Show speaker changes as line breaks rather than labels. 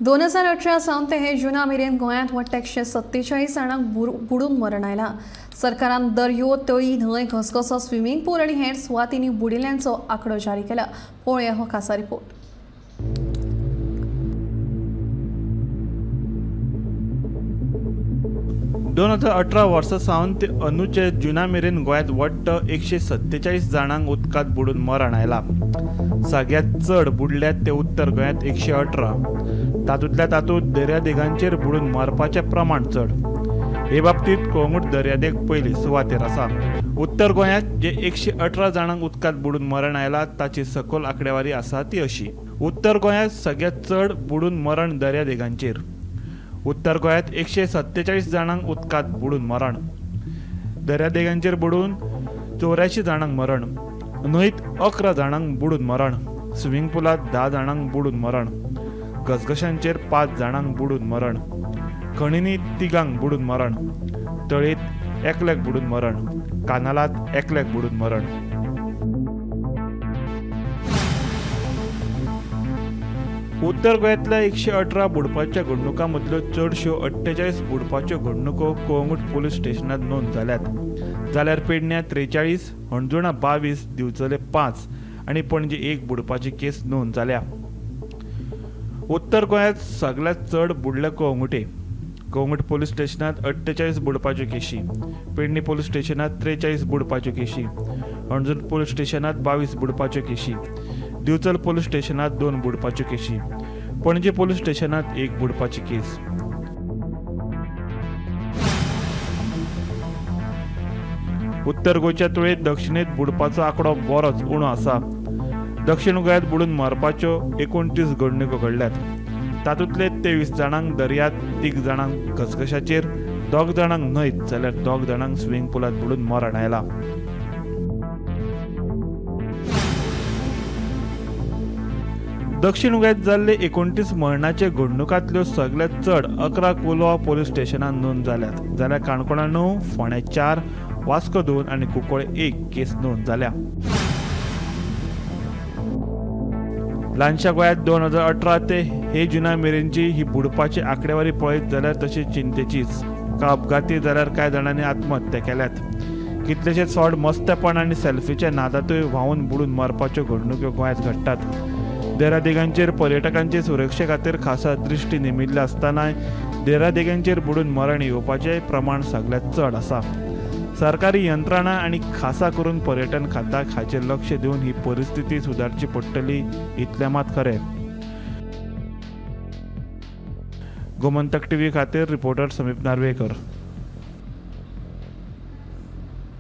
2018 सावन ते हे जुना मेरेन गोंयांत वट्ट 147 जाणांक बुडून मरण आयलां. सरकारान दर्यो, तळी, न्हंय, घसघसो, स्विमींग पूल आनी हेर सुवातींनी बुडिल्ल्यांचो आंकडो जारी केला. पळोवया हो खासा रिपोर्ट.
दोन हजार अठरा वर्सा सावन ते अंदूचे जुना मेरेन गोंयांत वट्ट 147 जाणांक उदकांत बुडून मरण आयलां. सगळ्यांत चड बुडल्यात ते उत्तर गोंयांत 118. तातूंतल्या तातूंत दर्यादेगांचेर बुडून मरपाचें प्रमाण चड. हे बाबतींत कळंगूट दर्यादेग पयली सुवातेर आसा. उत्तर गोंयांत जे 118 जाणांक उदकांत बुडून मरण आयलां ताची सकयल आंकडेवारी आसा ती अशी. उत्तर गोंयांत सगळ्यांत चड बुडून मरण दर्यादेगांचेर. उत्तर गोंयांत 147 जाणांक उदकांत बुडून मरण. दर्यादेगांचेर बुडून 84 जाणांक मरण. न्हंयत 11 जाणांक बुडून मरण. स्विमींग पुलांत 10 जाणांक बुडून मरण. घसघशांचेर 5 जाणांक बुडून मरण. खणींनी 3 बुडून मरण. तळयेंत 1 बुडून मरण. कानालांत 1 बुडून मरण. उत्तर गोंयांतल्या 118 बुडपाच्या घडणुकां मदल्यो चडश्यो 48 बुडपाच्यो घडणुको कळंगूट पुलीस स्टेशनांत नोंद जाल्यात. जाल्यार पेडण्यां 43, हणजुणा 22, दिवचले 5 आनी पणजे 1 बुडपाची केस नोंद जाल्या. उत्तर गोंयांत सगळ्यांत चड बुडले कळंगुटे. कळंगूट पुलीस स्टेशनांत 48 बुडपाच्यो केशी, पेडणे पुलीस स्टेशनांत 43 बुडपाच्यो केशी, हणजूण पुलीस स्टेशनांत 22 बुडपाच्यो केशी, दिवचल पुलीस स्टेशनांत 2 बुडपाच्यो केशी, पणजे पुलीस स्टेशनांत 1 बुडपाची केस. उत्तर गोंयच्या तुळेंत दक्षिणेंत बुडपाचो आंकडो बरोच उणो आसा. दक्षिण गोंयांत बुडून मरपाच्यो 29 घडणुको घडल्यात. तातूंतले 23 जाणांक दर्यांत, 3 जाणांक घसघशाचेर, 2 जाणांक न्हंयत जाल्यार 2 जाणांक स्विमींग पुलांत बुडून मरण आयलां. दक्षिण गोंयांत जाल्ले 29 मरणाचे घडणुकांतल्यो सगळ्यांत चड 11 कोलवा पुलीस स्टेशनांत नोंद जाल्यात. जाल्यार काणकोणा 9, फोंड्यां 4, वास्को 2 आनी कुंकळे 1 केस नोंद जाल्या. ल्हानशा गोंयांत 2018 ते हे जुना मेरेनची ही बुडपाची आंकडेवारी पळयत जाल्यार तशी चिंतेचीच. का अपघाती जाल्यार कांय जाणांनी आत्महत्या केल्यात. कितलेशेच फावट मस्तेपण आनी सेल्फीच्या नादांतूय व्हांवून बुडून मरपाच्यो घडणुको गोंयांत घडटात. दर्यादेगांचेर पर्यटकांचे सुरक्षे खातीर खासा दृश्टी नेमिल्ली आसतनाय दर्यादेगांचेर बुडून मरण येवपाचें प्रमाण सगळ्यांत चड आसा. सरकारी यंत्रणा आनी खासा करून पर्यटन खात्याक हाचेर लक्ष दिवन ही परिस्थिती सुदारची पडटली इतलें मात खरें. गोमंतक टीव्ही खातीर रिपोर्टर समीप नार्वेकर.